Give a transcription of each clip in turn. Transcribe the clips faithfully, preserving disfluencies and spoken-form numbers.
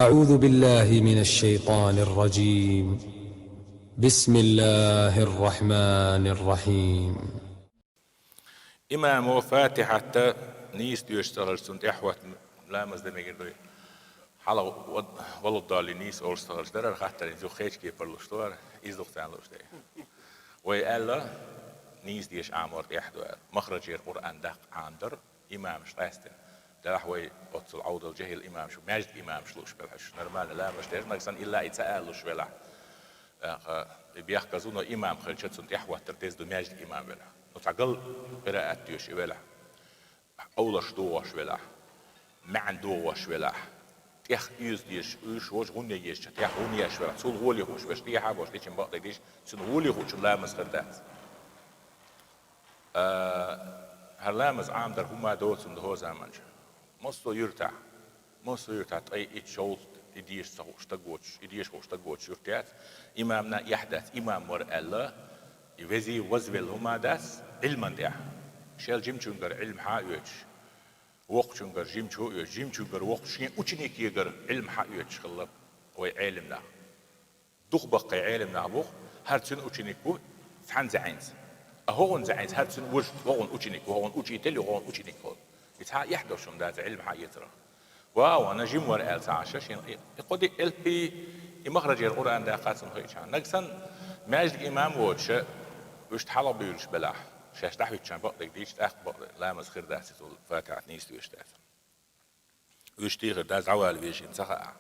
أعوذ بالله من الشيطان الرجيم. بسم الله الرحمن الرحيم. Имамо Фатихьат нийса доьшуш ца хилча, цунна тӀехьа хӀотта ламаз де мегар дуй. Хьалха вад-, валаддаллин нийса олуш ца хилча, дарара хаттар, иза юха кхечу кепара луш ду ара, иза ду-кх царна лууш дерг. Вай аьлла, нийса деша Ӏамор тӀехь ду аьлла. Махраджера Къуръан даккха Ӏамадар имамаш къаьстина. Делахь вай оццул Ӏовдал жахӀил имамаш, маьждиг имамаш лууш белахь уьш. Нормально ламаз деш, нагахь санна илла и ца алалуш велахь. ТӀаккха и бехказа ву, но имам хилча, цунна тӀехьа хӀоттар деза ду маьждиг имам велахь. Ну, цхьа гал къираат доьшуш и велахь. Овлаш догӀуш велахь. МаьӀна догӀуш велахь. ТӀех уьйза дезаш, уьш вожа гӀунне езача, тӀех гӀунна еш велахь. Цул гӀоле хууш веш, тӀехьа а беш, тӀечун бакъдерг дийш, цунна гӀоле хуучун ламаз хир дац. А, хӀара ламаз Ӏамадар хӀума доцун ду хӀо заманчу. Массо а юьртахь, массо а юьртахь ткъе итт, шовзткъа и деша ца хууш стаг воцуш, и деша хууш стаг воцуш юрт яц, имамна эхь дац, имам вара аьлла, и вези вазвелла хӀума дац Ӏилман тӀехь. Шел жимачуьнгара Ӏилма хьа а оьцуш, воккхачуьнгара жимачо а оьцуш, жимачуьнгара воккхачу шен ученикегара Ӏилма хьа а оьцуш хилла вай Ӏелам нах. Дукха баккхий Ӏелам нах бу-кх, хӀара цуьнан ученик ву цхьана заьӀинца. А хӀокхунна заьӀинца хӀара цуьнан вожа вогӀун ученик ву, хӀокхунна учитель ю, хӀокхунна ученик хилла. И цхьа эхь долуш хӀума дац Ӏилма хьа эцарах. Вау, вана жима вара аьлла ца Ӏаш, шен и, и кхо-диъ элп и, и махраджера Къуръан даккха цунна хиъча. Нагахь санна маьждиг имам воцуша, уьш тӀе хьалха буьйлуш белахь, шаьш дӀахӀуьттучарна бакъдерг дийча, тӀаккха бакъдерг ламаз хир дац, иза Фатихьат нийса доьшуш дац. Уьш тӀехьа дӀа зӀавала вешина ца хаахь.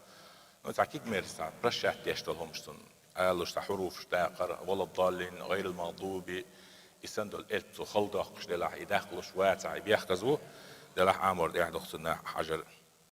Ну, цхьа кигамерса цхьа прощать деш долу хӀумаш цунна. Алуш цхьа хьуруфаш даккхар, валаддаллин, гӀайрил магӀдуби, и санна долу элп цо хала доккхуш делахь, и даккхалуш вацахь, и бехказа ву, делахь Ӏамор тӀехь ду-кх цунна хьажар.